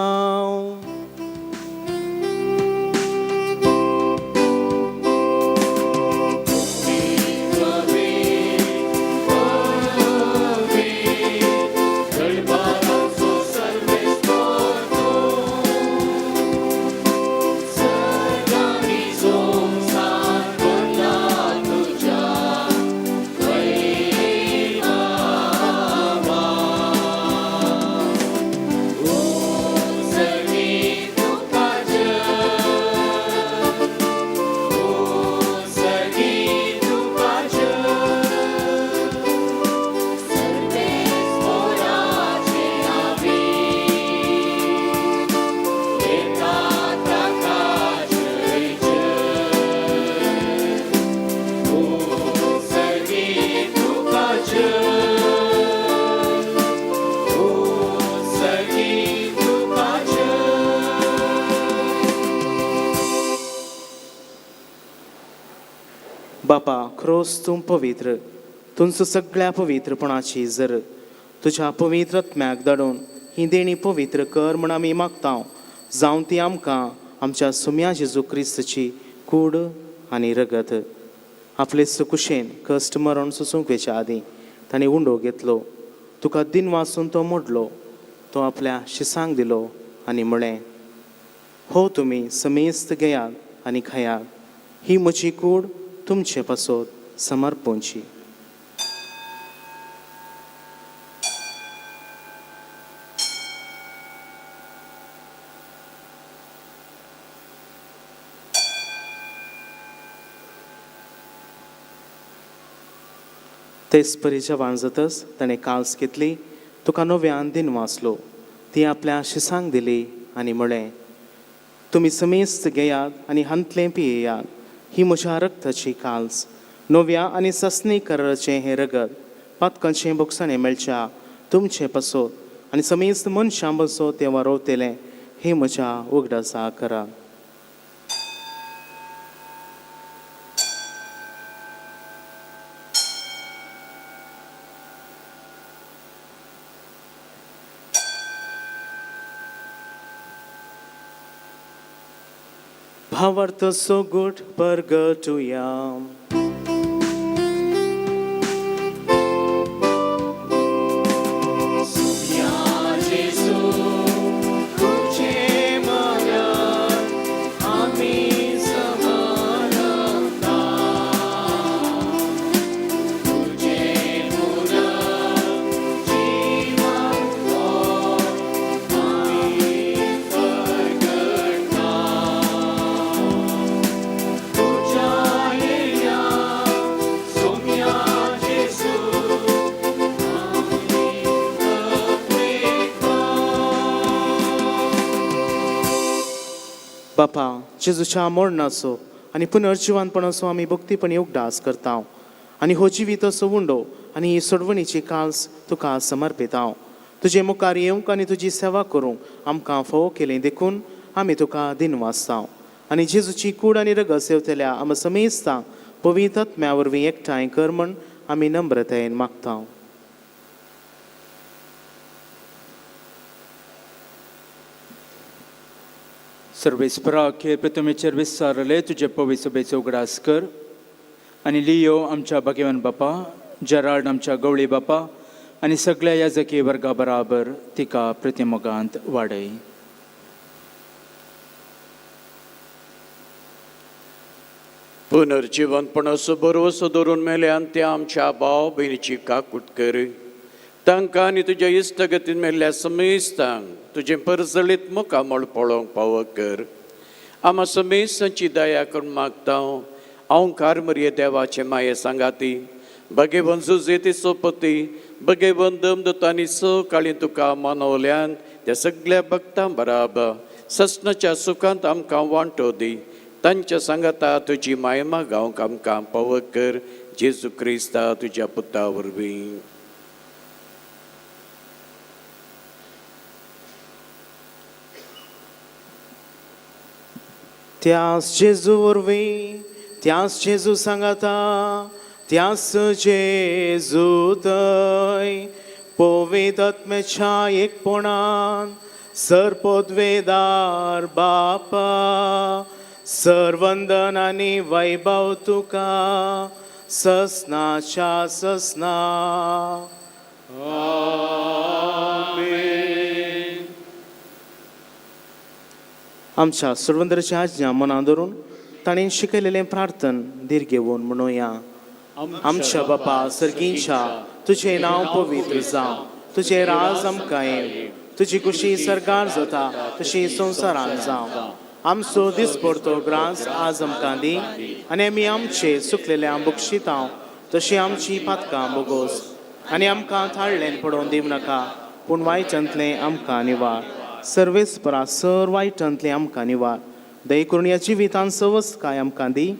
बापा, क्रोस तूं पवित्र, तुमचो सगळ्या पवित्रपणाची जर तुज्या पवित्र आत्म्याक धाडून ही देणी पवित्र कर म्हण आमी मागता, जावं ती आमकां आमच्या सुम्या जेजू क्रिस्तची कूड आनी रगत. आपले सुकुशेन कश्ट मरण सोसूंक वेच्या आदीं ताणें उंडो घेतलो, तुका दिन वाचून तो मोडलो, तो आपल्या शिसांक दिलो आनी म्हळें, हो तुमी समेस्त घेयात आनी खायात, ही म्हजी कूड तुमचे पासत समर्पणची. तेच परी जेवण जातच ताणें काल्स घेतली, तुका नव्यान दिन वाचलो, ती आपल्या शिसांक दिली आनी म्हळें, तुमी समेस्त घेयात आनी हांतलें पियेयात, ही म्हज्या रक्ताची काल्स, नव्या आनी ससनी कराराचें हें रगत पातकांचें भोगसणें मेळच्या तुमचें पासत आनी समेस्त मनशां पासत तें वारोवतलें, हें म्हज्या उगडासा करा. भावार्थ सोगूट परगटुया. बापा, जेजूच्या मरणाचो आनी पुनर्जिवानपणाचो आमी भक्तीपणी उगडास करता आनी हो जिविताचो उंडो आनी ही सोडवणीची काल्स तुका समर्पिता. तुजे मुखार येवंक आनी तुजी सेवा करूंक आमकां फावो केली देखून आमी तुका दिनवासता आनी जेजूची कूड आनी रगत सेवतल्या आमकां समेस्तां पवित्र आत्म्या वरवीं एकठांय कर म्हण आमी नम्रतायेन मागता. सर्वेस्परा खेळ प्रथमेचेर विस्तारले तुजे पवित्र सभेचो उगडास कर आनी लियो आमच्या भाग्यवान बापा, जेराल्ड आमच्या गवळी बापा आनी सगळ्या याजकी वर्गा बराबर तिका प्रतिमोगांत वाडय. पुनर्जिवनपणाचो भरवसो दवरून मेल्यान त्या आमच्या भाव भयणीची काकूट कर. तांकां आनी तुज्या इश्टगतीन मेल्ल्या समेस्तांक तुजें परजळीत मुखामळ पळोवंक पावो कर. आमा समेस्तांची दया करून मागता हांव कारमरिये देवाचे माये सांगाती भगेवन जुजेती सोपती भगेवन दमदतांनी स काळी तुका मानवल्यान त्या सगळ्या भक्तां बराबर ससनाच्या सुखांत आमकां वांटो दी. तांच्या सांगाता तुजी मायमा गावंक आमकां पावो कर. जेजू क्रिस्ता तुज्या पुता वरवीं. त्यास जेजू वरवीं, त्यास जेजू सांगाता, त्यास जेजू थंय पवित्र आत्म्याच्या एकपणान सर्पोद्वेदार बापा सर्वंदन आनी वैभव तुका ससनाच्या ससना. आमच्या सुरवंदराची आज्ञा मनां धरून ताणें शिकयलेलें प्रार्थन धीर घेवन म्हणुया. आमच्या बापा सर्गींच्या, तुजें नांव पवित्र जावं, तुजें राज आमकां येवं, तुजी खुशी सरकार जाता तशी संवसारांत जावं. आमचो दिसपडतो ग्रास आज आमकां दी आनी आमी आमचे सुकलेल्या बक्षितां तशी आमची पातकां बोगोस आनी आमकां थाळ्ळें पडोवन दिवं नाका, पूण वायटांतलें आमकां निवार. सर्वेस्परा सर वायटांतलें आमकां निवार. दया करून ह्या जिवितान सवसकाय आमकां दी,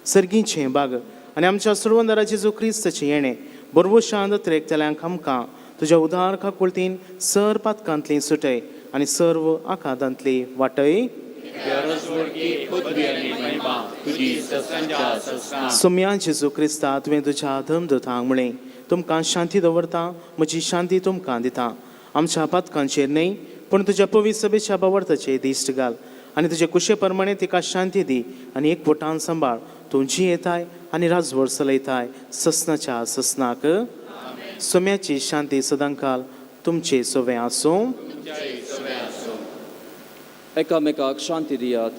सर्गीचें बाग आनी आमच्या सुरवंदरा जेजू क्रिस्ताचें येणें बरवशांत त्रेकतल्यांक आमकां तुज्या उदार काकुळतीन सर पातकांतली सुटय आनी सर्व आकादांतली वाटय. सोम्या जेजू क्रिस्ता, तुवें तुज्या धर्मदूतांक म्हळें, तुमकां शांती दवरता, म्हजी शांती तुमकां दिता. आमच्या पातकांचेर न्हय पूण तुज्या पवित्र सभेच्या बावडताचेर दिश्ट घाल आनी तुजे कुशे प्रमाणे तिका शांती दी आनी एकवटान सांबाळ. तूं जियेताय आनी राजवट चलयताय ससनाच्या ससनाक. सोम्याची शांती सदांकाल तुमचे सोवे आसूं. एकामेकाक शांती दियात.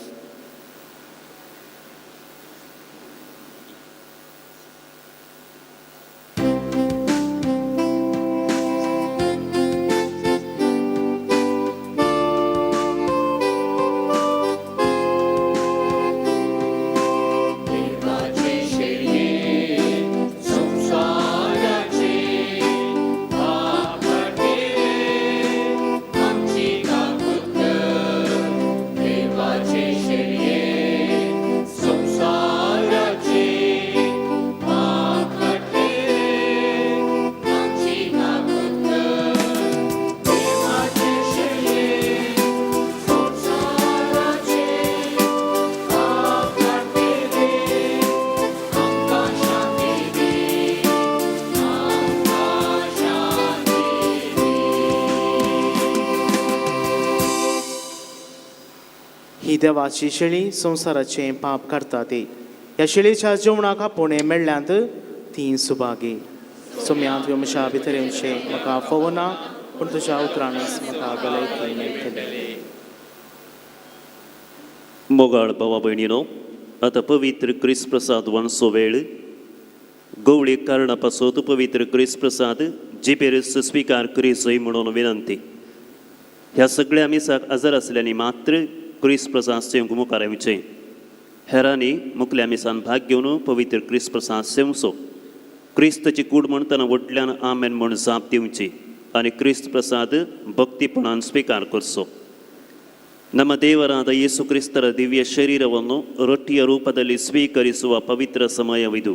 ही देवाची शेळी संवसाराचें पाप काडटा ती. ह्या शेळीच्या जेवणाक आपोवणें मेळ्ळ्यांत ती सुभागी. सोम्यांत मनशा भितर येवचें म्हाका फावना, पूण तुज्या उतरानच म्हाका भलायकी मेळटली. मोगाळ भावा भयणीनो, आतां पवित्र क्रिस्त प्रसाद वनसो वेळ. गवळी कारणा पासत पवित्र क्रिस्त प्रसाद जिबेर स्विकार करीसय म्हणून विनंती. ह्या सगळ्या मिसाक आजार आसल्यांनी मात्र क्रिस्त प्रसाद सेवंक मुखार येवचें. हेरांनी मुखल्या मिसान भाग घेवन पवित्र क्रिस्त प्रसाद सेवचो. क्रिस्तची कूड म्हणटना व्हडल्यान आमेन म्हूण जाप दिवची आनी क्रिस्त प्रसाद भक्तीपणान स्विकार करचो. ನಮ್ಮ ದೇವರಾದ ಯೇಸು ಕ್ರಿಸ್ತರ ದಿವ್ಯ ಶರೀರವನ್ನು ರೊಟ್ಟಿಯ ರೂಪದಲ್ಲಿ ಸ್ವೀಕರಿಸುವ ಪವಿತ್ರ ಸಮಯವಿದು.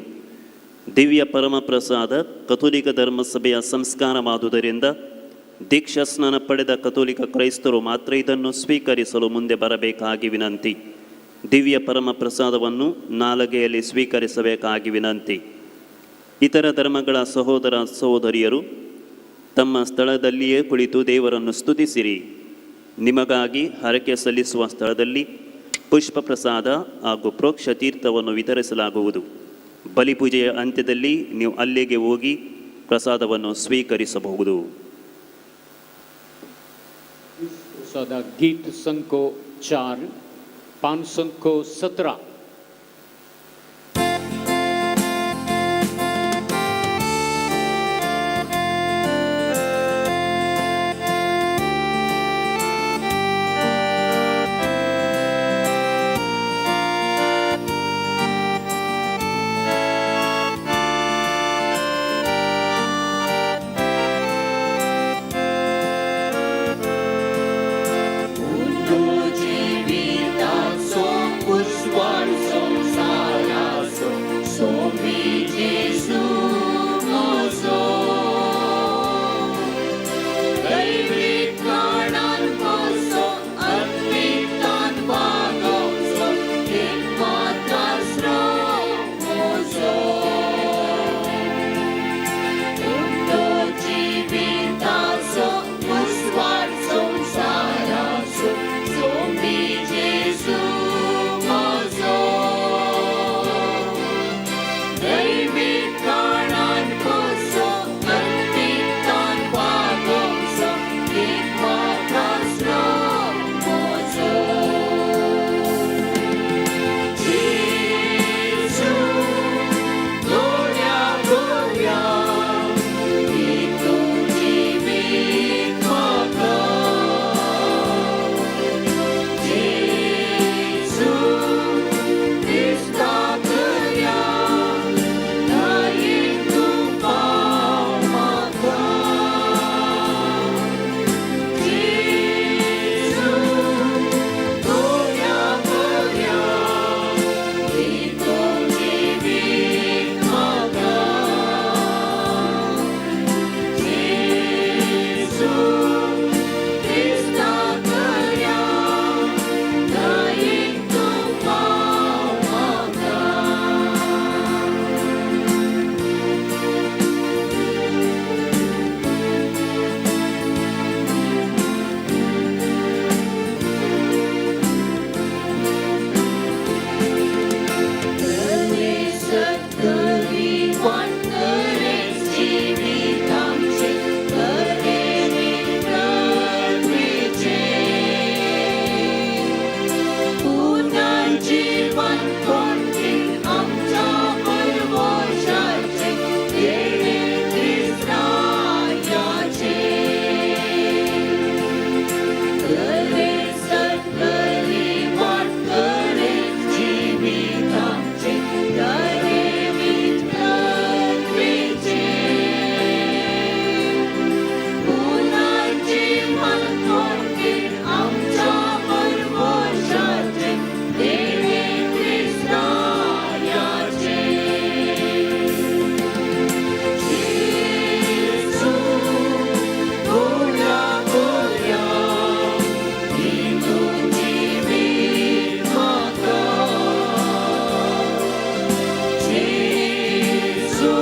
ದಿವ್ಯ ಪರಮ ಪ್ರಸಾದ ಕಥೋಲಿಕ ಧರ್ಮಸಭೆಯ ಸಂಸ್ಕಾರವಾದುದರಿಂದ ದೀಕ್ಷಾ ಸ್ನಾನ ಪಡೆದ ಕಥೋಲಿಕ ಕ್ರೈಸ್ತರು ಮಾತ್ರ ಇದನ್ನು ಸ್ವೀಕರಿಸಲು ಮುಂದೆ ಬರಬೇಕಾಗಿ ವಿನಂತಿ. ದಿವ್ಯ ಪರಮ ಪ್ರಸಾದವನ್ನು ನಾಲಗೆಯಲ್ಲಿ ಸ್ವೀಕರಿಸಬೇಕಾಗಿ ವಿನಂತಿ. ಇತರ ಧರ್ಮಗಳ ಸಹೋದರ ಸಹೋದರಿಯರು ತಮ್ಮ ಸ್ಥಳದಲ್ಲಿಯೇ ಕುಳಿತು ದೇವರನ್ನು ಸ್ತುತಿಸಿರಿ. ನಿಮಗಾಗಿ ಹರಕೆ ಸಲ್ಲಿಸುವ ಸ್ಥಳದಲ್ಲಿ ಪುಷ್ಪ ಪ್ರಸಾದ ಹಾಗೂ ಪ್ರೋಕ್ಷ ತೀರ್ಥವನ್ನು ವಿತರಿಸಲಾಗುವುದು. ಬಲಿಪೂಜೆಯ ಅಂತ್ಯದಲ್ಲಿ ನೀವು ಅಲ್ಲಿಗೆ ಹೋಗಿ ಪ್ರಸಾದವನ್ನು ಸ್ವೀಕರಿಸಬಹುದು. सदा गीत संको 4, पान संको 17. जिविताचो उजवाड संवसाराचो सोंपी जेजू म्हजो दैवीक कारणान कसो अर्पितान वागोवचो एक आसरो म्हजो तो जिविताचो उजवाड संवसाराचो सोंपी जेजू म्हजो दैवीक कारणान कसो अर्पितान वागोवचो एक आसरो म्हजो जेजू गोऱ्या गोऱ्या तूं जिवीत म्हाका जेजू क्रिस्ता दर्या दयेन तूं पाव म्हाका जेजू गोऱ्या गोऱ्या तूं जिवीत म्हाका जेजू क्रिस्ता दर्या दयेन तूं पाव म्हाका. सत्करी वाटकरेच जिवितांचे करे प्रभूचे पुनर्जीवन कोणतीन आमच्या परवशाचे देणे क्रिस्तायाचे करे सत्करी वाटकरेच जिवितांचे करे प्रभूचे पुनर्जीवन कोणतीन आमच्या परवशाचे देणे क्रिस्तायाचे जेजू गोऱ्या गोऱ्या तूं जिवीत म्हाका जेजू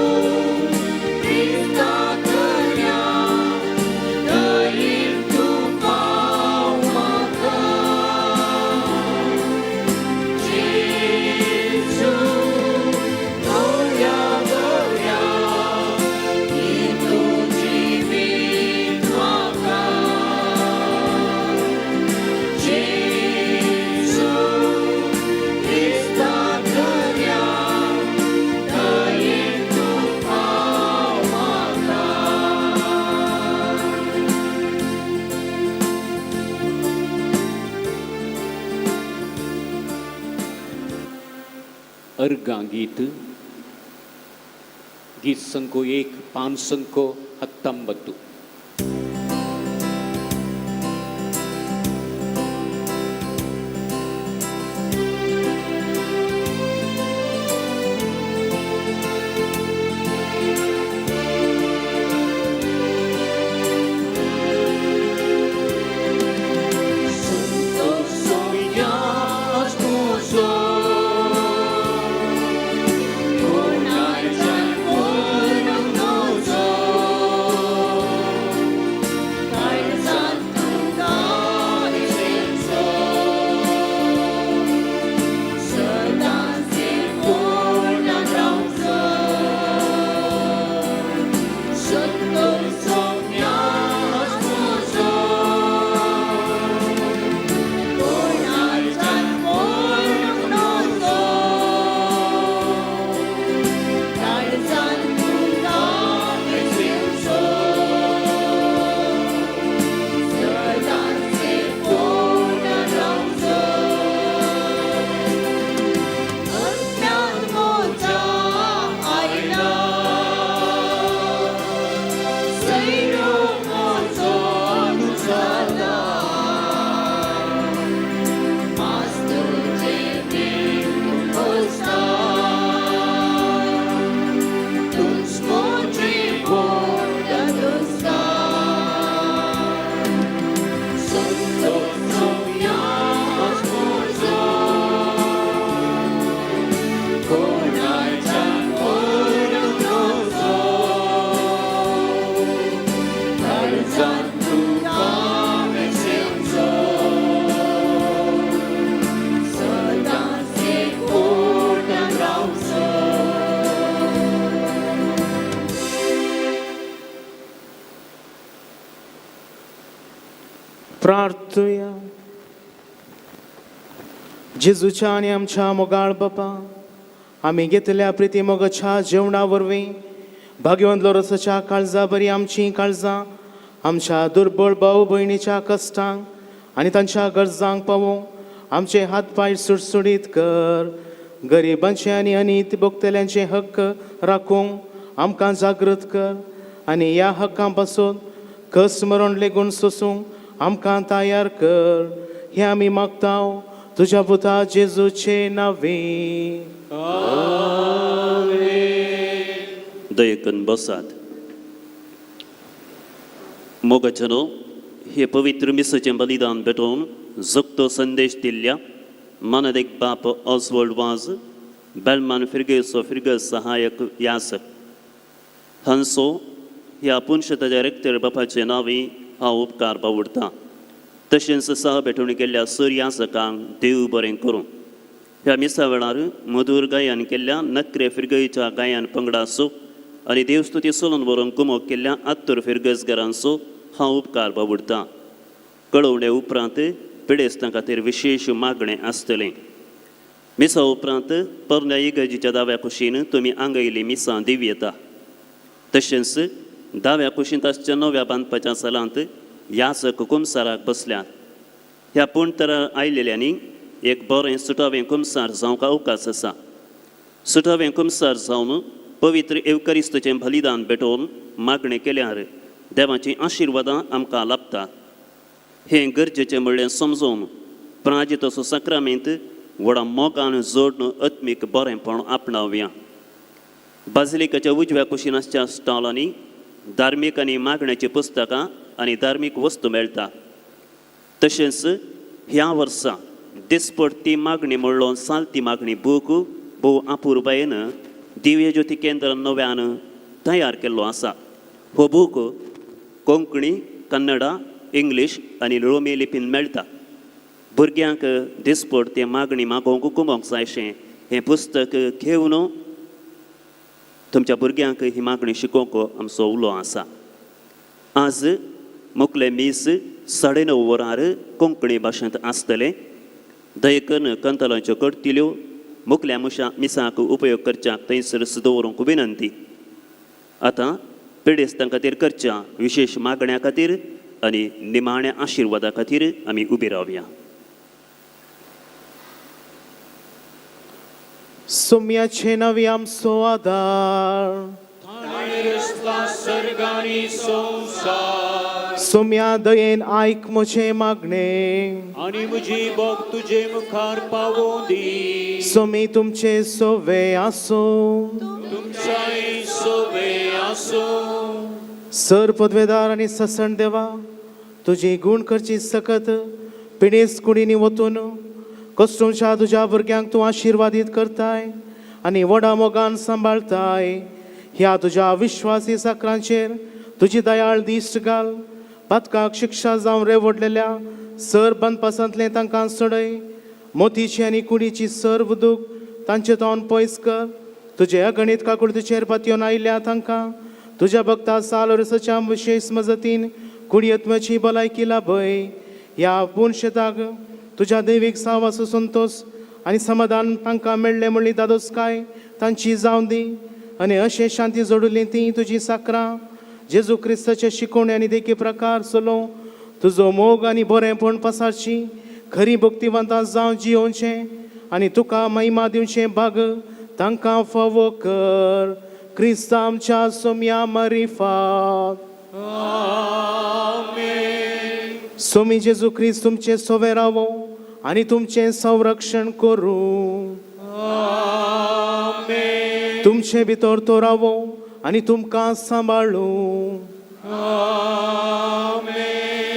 क्रिस्ता दर्या दयेन तूं पाव म्हाका जेजू गोऱ्या गोऱ्या तूं जिवीत म्हाका जेजू क्रिस्ता दर्या दयेन तूं पाव म्हाका. अर्गां गीत गीत संको 1, पान संको 19. काळजान तुका भेसेवचो सदांच एकवटान रावचो. प्रार्थुया. जेजूच्या आनी आमच्या मोगाळ बापा, आमी घेतल्या प्रिती मोगाच्या जेवणा वरवीं भाग्यवंत लोरसाच्या काळजा बरी आमचीं काळजां आमच्या दुर्बळ भाव भयणीच्या कश्टांक आनी तांच्या गरजांक पावोवंक आमचे हात पांय सुडसुडीत कर. गरिबांचे आनी अनीत भोगतल्यांचे हक्क राखूंक आमकां जागृत कर आनी ह्या हक्कां पासून कस मरण लेगून सोसूंक आमकां तयार कर. हें आमी मागता तुज्या पुता जेजूचे नांवे. दयेकन बसात. मोगाच्यानो, हे पवित्र मिसाचें बलिदान भेटोवन जगतो संदेश दिल्ल्या मानादीक बाप ऑसवर्ड वाज बेलमान फिरगेचो फिरगज सहायक यासक हांचो ह्या पुनशताच्या रेक्टर बापाचे नांवी हांव उपकार बावडटा. तशेंच सह भेटवणी केल्ल्या सर यासकांक देव बरें करूं. ह्या मिसा वेळार मधूर गायन केल्ल्या नकरे फिरगईच्या गायन पंगडाचो आनी देवस्तुती सोलून व्हरोंक कुमोक केल्ल्या आत्तर फिरगजगारांचो हांव उपकार बावडटा. कळोवणे उपरांत पिडेस्तां खातीर विशेश मागणें आसतलें. मिसा उपरांत पोरण्या इगर्जीच्या दाव्या कुशीन तुमी आंगयली मिसां दिवं येता. तशेंच दाव्या कुशींत आसच्या नव्या बांदपाच्या सालांत यासक कुमसाराक बसल्यात. ह्या पूण आयलेल्यांनी एक बरें सुटावें कुमसार जावंक अवकाश आसा. सुटावें कुमसार जावन पवित्र एवकरिस्तचें बलिदान भेटोवन मागणें केल्यार देवाचीं आशिर्वादां आमकां लाभतात. हें गरजेचें म्हणलें समजून प्राजितसो साक्रामेंत व्हडा मोगान जोडून आत्मीक बरेंपण आपणावया. बाजिलिकाच्या उजव्या कुशीन आसच्या स्टॉलांनी धार्मीक आनी मागण्याचीं पुस्तकां आनी धार्मीक वस्तू मेळटा. तशेंच ह्या वर्सा दिसपडती मागणी म्हणलो सालती मागणी बूक भोव अपुरबायेन दिव्य ज्योती केंद्र नव्यान तयार केल्लो आसा. हो बूक कोंकणी, कन्नडा, इंग्लीश आनी रोमी लिपीन मेळटा. भुरग्यांक दिसपडते मागणी मागोवंक कुमोंक जाय अशें हें पुस्तक घेवन तुमच्या भुरग्यांक ही मागणी शिकोवंक आमचो उलो आसा. आज मुखलें मीस 9:30 वरार कोंकणी भाशेंत आसतलें. दयकन कंतलांच्यो करतिल्यो मुखल्या मुशा मिसाक उपयोग करच्याक थंयसर दवरूंक विनंती. आतां पिडेस्तां खातीर करच्या विशेश मागण्या खातीर आनी निमाण्या आशिर्वादा खातीर आमी उबी रावया. सोम्याचे नांवी आमचो आदार. सर्गानी संवसार. सोम्या दयेन आयक म्हजें मागणें आनी म्हजी बोग तुजे मुखार पावोवं दी. सोमी तुमचे सोवे आसूं. तुमच्याय सोबे आसूं. सर पदवेदार आनी ससण देवा, तुजी गूण करची सकत पिडेस्त कुडींनी वतून कस्टमच्या तुज्या भुरग्यांक तूं आशिर्वादीत करताय आनी व्हडा मोगान सांबाळताय. ह्या तुज्या विश्वासी साकरांचेर तुजी दयाळ दिश्ट घाल. पातकाक शिक्षा जावन रेवडलेल्या सर बंदपासांतलें तांकां सोडय. मोतीची आनी कुडीची सर्व दूख तांचे तोंड पयस कर. तुजे अगणीत काकुळतीचेर पातयेवन आयिल्ल्या तांकां तुज्या भक्ता सालोरसाच्या विशेश मजतीन कुडयत्म्याची भलायकी लाभय. ह्या पुनशेताक तुज्या दैवीक सावासो संतोश आनी समाधान तांकां मेळ्ळें म्हणली दादोसकाय तांची जावं दी आनी अशें शांती जोडली ती तुजी साकरां जेजू क्रिस्ताचे शिकोवणे आनी देखी प्रकार चलोवं तुजो मोग आनी बरेंपण पसारची खरी भक्तिवंतां जावं जियोवचें आनी तुका महिमा दिवचें भाग तांकां फावो कर. क्रिस्त आमच्या सोम्या मरिफात. सोमी जेजू क्रिस्त तुमचें सोवे रावो आनी तुमचें संरक्षण करूं. तुमचे भितर तो रावो आनी तुमकां सांबाळूं.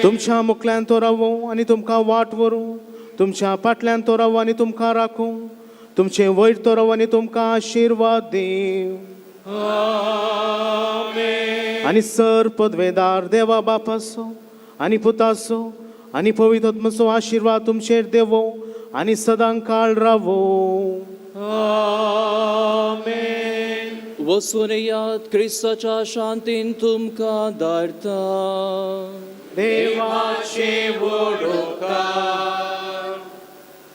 तुमच्या मुखल्यान तो रावो आनी तुमकां वाट व्हरूं. तुमच्या फाटल्यान तो रावो आनी तुमकां राखूं. तुमचे वयर तो रावो आनी तुमकां आशिर्वाद दिवं. आनी सर पदवेदार देवा बापाचो आनी पुताचो आनी पवित्र आत्म्याचो आशिर्वाद तुमचेर देवो आनी सदां काळ रावो. वचून येयात, क्रिस्ताच्या शांतीन तुमकां धाडटा. देवाचे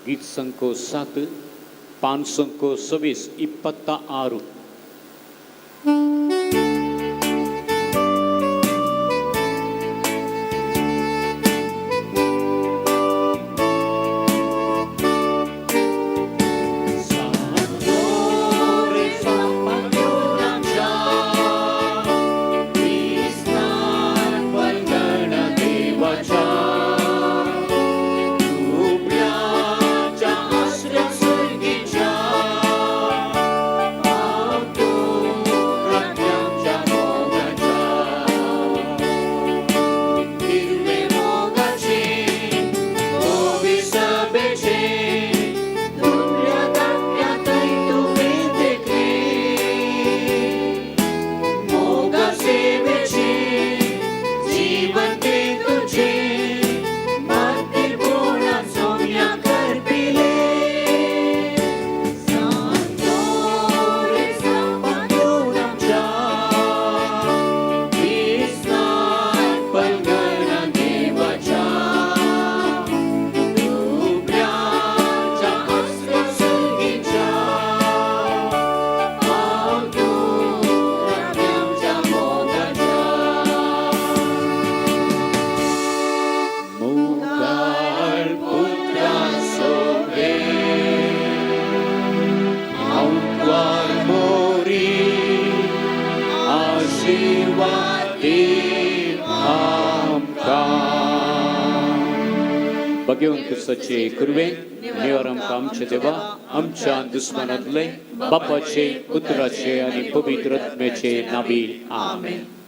गीत संख्या 7, पान संख्या 26, 26. सचे कुर्वे निवार आमकां आमचे देवा आमच्या दुस्मनांतले बापाचे पुत्राचे आनी पवित्र आत्म्याचे नावी. आमेन.